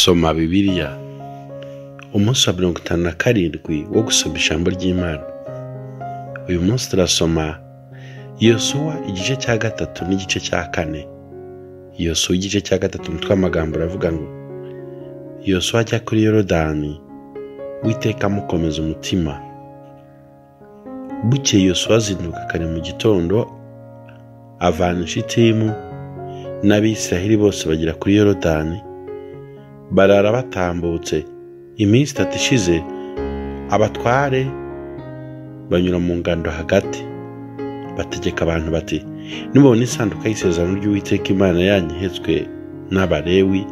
Soma Bibiliya. Umunsi wa 57 wo gusoma ijambo ry'Imana. Uyu munsi turasoma Yosuwa igice cya 3 n'igice cya 4. Yosuwa igice cya 3 umutwe w'amagambo uravuga ngo Yosuwa ajya kuri Yorodani, Uwiteka amukomeza umutima. Bukeye Yosuwa azinduka kare mu gitondo, avana i Shitimu n'Abisiraheli bose bagera kuri Yorodani, barara batambutse. Iminsi 3 ishize, abatware banyura mu ngando hagati, bategeka abantu bati: nimubona isanduka y'isezerano ry'Uwiteka Imana yanyu ihetswe n'Abalewi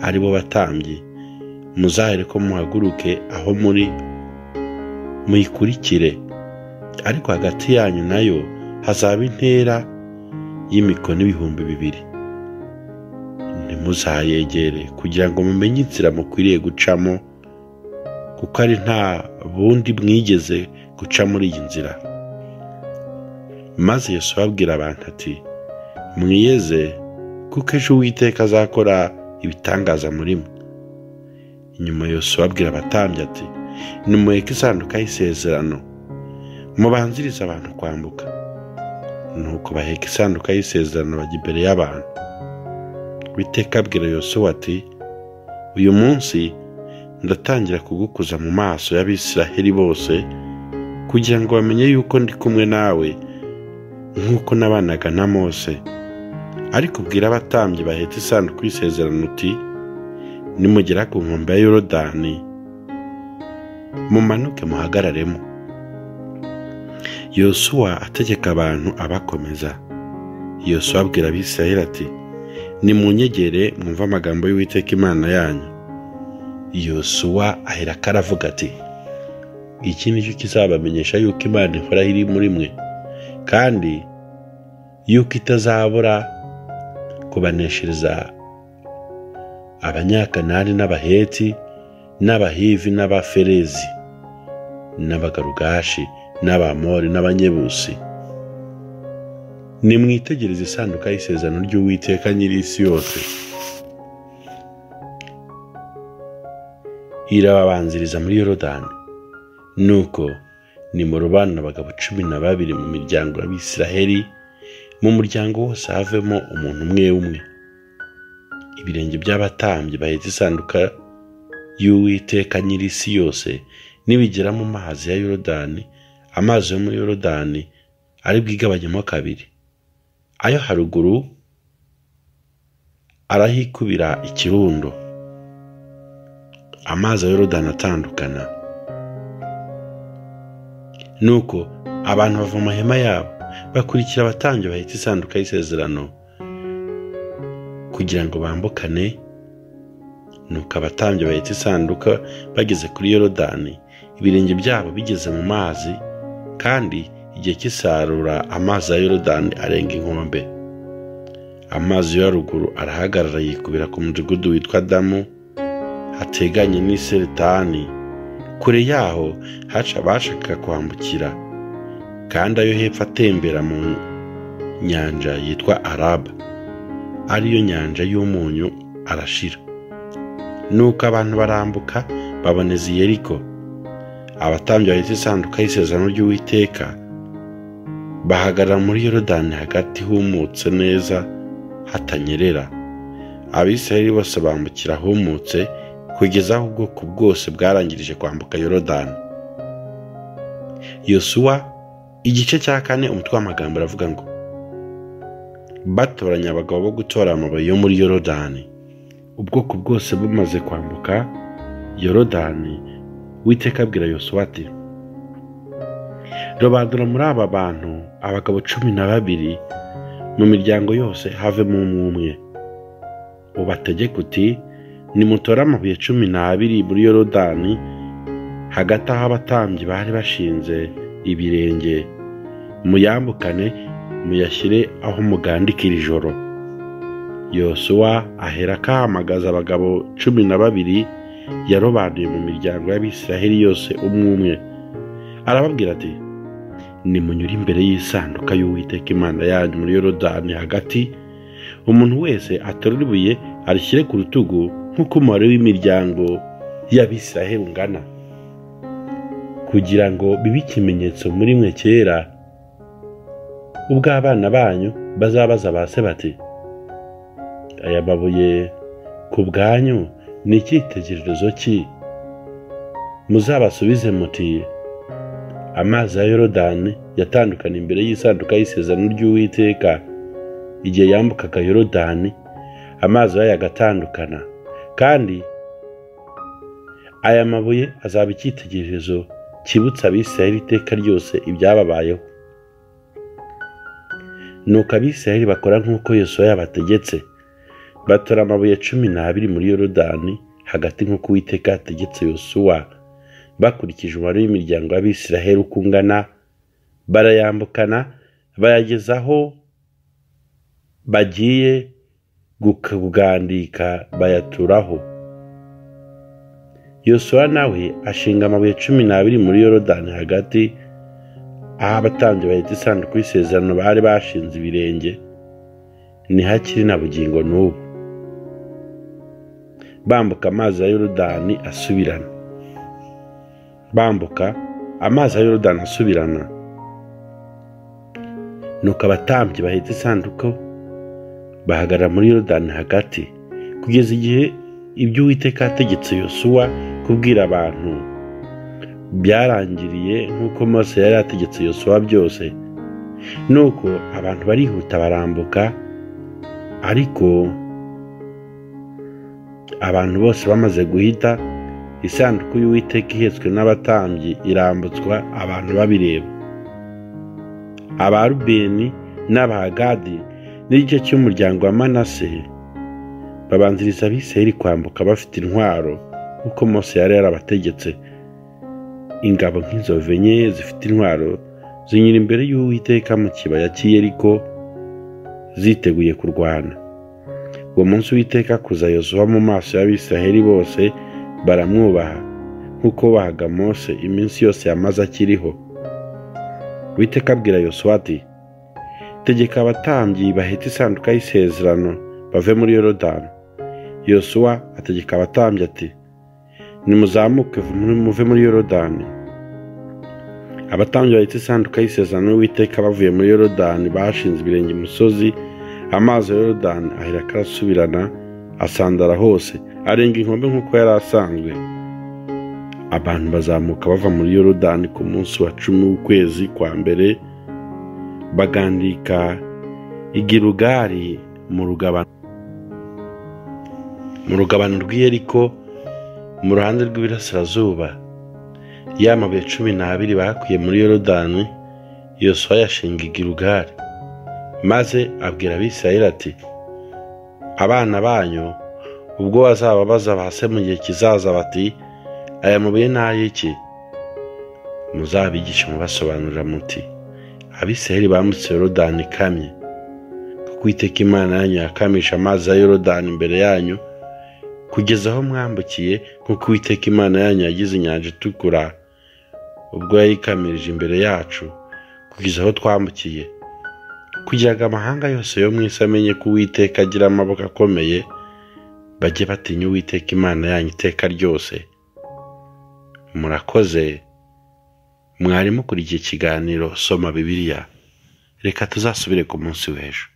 ari bo batambyi, muzahereko muhaguruke aho muri muyikurikire, ariko hagati yanyu nayo hazaba intera y'imikono 2000. Ntimuzayegere kugira ngo mumenye inzira mukwiriye gucamo, kuko ari nta bundi mwigeze guca muri iyi nzira. Maze Yosuwa abwira abantu ati: mwiyeze, kuko ejo Uwiteka azakora ibitangaza muri mwe. Inyuma Yosuwa abwira abatambyi ati: nimuheke isanduka y'isezerano, mubanzirize abantu kwambuka. Nuko baheka isanduka y'isezerano bajya imbere y'abantu. Uwiteka abwira Yosuwa ati: uyu munsi ndatangira kugukuza mu maso y'Abisiraheli bose, kugira ngo bamenye yuko ndi kumwe nawe nk'uko nabanaga na Mose. Ariko ubwira abatambyi bahetse isanduku y'isezerano uti: nimugera ku nkombe ya Yorodani, mumanuke muhagararemo. Yosuwa ategeka abantu abakomeza. Yosuwa abwira Abisiraheli ati: nimunyegere mwumve amagambo y'Uwiteka Imana yanyu. Yosuwa aherako aravuga ati: iki ni cyo kizabamenyesha yuko Imana ihoraho iri muri mwe, kandi yuko itazabura kubaneshereza Abanyakanani n'Abaheti n'Abahivi n'Abaferezi n'Abagarugashi n'Abamori n'Abanyebusi. Nimwitegereze isanduka y'isezerano ry'Uwiteka nyir'isi yose, irababanziriza muri Yorodani. Nuko nimurobana abagabo 12 mu miryango y'Abisiraheli, mu muryango wose havemo umuntu umwe umwe. Ibirenge by'abatambyi bahetse isanduka y'Uwiteka nyir'isi yose nibigera mu mazi ya Yorodani, amazi yo muri Yorodani ari bwigabanyemo kabiri, ayo haruguru arahikubira ikirundo, amazi ya Yorodani atandukana. Nuko abantu bava mu mahema yabo bakurikira abatambyi bahetse isanduka y'isezerano kugira ngo bambukane. Nuko abatambyi bahetse isanduka bageze kuri Yorodani, ibirenge byabo bigeze mu mazi, kandi igihe cy'isarura amazi ya Yorodani arenga inkombe. Amazi yo haruguru arahagarara yikubira ku mudugudu witwa Adamu, hateganye n'i Seretani. Kure yaho haca abashakaga kwambukira, kandi ayo hepfo atembera mu nyanja yitwa Araba, ariyo nyanja y'umunyu, arashira. Nuko abantu barambuka baboneza i Yeriko. Abatambyi bahetse isanduka y'isezerano ry'Uwiteka bahagarara muri Yorodani hagati humutse neza hatanyerera. Abisiraheli bose bambukira humutse, kugeza aho ubwoko bwose bwarangirije kwambuka Yorodani. Yosuwa igice cya 4 umutwe w'amagambo uravuga ngo batoranya abagabo bo gutora amabuye yo muri Yorodani. Ubwoko bwose bumaze kwambuka Yorodani, Uwiteka abwira Yosuwa ati: robanura muri aba bantu abagabo 12 mu miryango yose havemo umwe umwe. Ubategeke uti: nimutore amabuye 12 muri Yorodani hagati aho abatambyi bari bashinze ibirenge, muyambukane muyashyire aho mugandikira ijoro. Yosuwa aherako ahamagaza abagabo 12 yarobanuye mu miryango y'Abisiraheli yose umwe umwe. Arababwira ati: nimunyure imbere y'isanduka y'Uwiteka Imana yanyu muri Yorodani hagati, umuntu wese aterure ibuye arishyire ku rutugu, nk'uko umubare w'imiryango y'Abisiraheli ungana, kugira ngo bibe ikimenyetso muri mwe kera, ubwo abana banyu bazabaza ba se bati: aya mabuye ku bwanyu ni icyitegererezo ki? Muzabasubize muti: amazi ya Yorodani yatandukana imbere y'isanduka y'isezerano ry'Uwiteka igihe yambukaga Yorodani, amazi yayo agatandukana. Kandi aya mabuye azaba icyitegererezo kibutsa Abisiraheli iteka ryose ibyababayeho. Nuko Abisiraheli bakora nk'uko Yosuwa yabategetse, batora amabuye 12 muri Yorodani hagati nk'uko Uwiteka yategetse Yosuwa, bakurikije umubare w'imiryango y'Abisiraheli uko ungana, barayambukana bayagezaho bagiye kugandika bayaturaho. Yosuwa nawe ashinga amabuye 12 muri Yorodani hagati, aho abatambyi bahetse isanduku y'isezerano bari bashinze ibirenge, ntihakiri na bugingo n'ubu. Bambuka amazi ya Yorodani asubirana. Bambuka amazi ya Yorodani asubirana. Nuko abatambyi bahetse isanduku bahagarara muri Yorodani hagati, kugeza igihe ibyo Uwiteka yategetse Yosuwa kubwira abantu byarangiriye, nk'uko Mose yari yategetse Yosuwa byose. Nuko abantu barihuta barambuka, ariko abantu bose bamaze guhita, isanduku y'Uwiteka ihetswe n'abatambyi irambutswa abantu babireba. Abarubeni n'Abagadi n'igice cy'umuryango wa Manase babanziriza Abisirayeli kwambuka bafite intwaro, nk'uko Mose yari yarabategetse. Ingabo nk'inzovu enye zifite intwaro zinyura imbere y'Uwiteka mu kibaya cy'i Yeriko ziteguye kurwana. Uwo munsi Uwiteka akuza Yosuwa mu maso y'Abisirayeli bose, baramwubaha nk'uko bubahaga Mose iminsi yose yamaze akiriho. Uwiteka abwira Yosuwa ati: tegeka abatambyi bahetse isanduka y'isezerano bave muri Yorodani. Yosuwa ategeka abatambyi ati: nimuzamuke muve muri Yorodani. Abatambyi bahetse isanduka y'isezerano y'Uwiteka bavuye muri Yorodani bashinze ibirenge imusozi, amazi ya Yorodani aherako arasubirana, asandara hose, arenga inkombe nk'uko yari asanzwe. Abantu bazamuka bava muri Yorodani ku munsi wa 10 w'ukwezi kwa mbere, bagandika i Gilugali mu rugabano rw'i Yeriko mu ruhande rw'iburasirazuba. Ya mabuye 12 bakuye muri Yorodani, Yosuwa yashinga i Gilugali, maze abwira Abisirayeli ati: abana banyu ubwo bazaba baza ba se mu gihe kizaza bati: aya mabuye ni ay'iki? Muzabigishe mubasobanurira muti: Abisirayeli bambutse Yorodani ikamye, kuko Uwiteka Imana yanyu yakamisha amazi ya Yorodani imbere yanyu kugeza aho mwambukiye, kuko Uwiteka Imana yanyu yagize inyanja itukura ubwo yayikamirije imbere yacu kugeza aho twambukiye, kugira ngo amahanga yose yo mu isi amenye ko Uwiteka agira amaboko akomeye, bajye batinya Uwiteka Imana yanyu iteka ryose. Murakoze. Mwari mukurikiye ikiganiro Soma Bibiliya. Reka tuzasubire ku munsi w'ejo.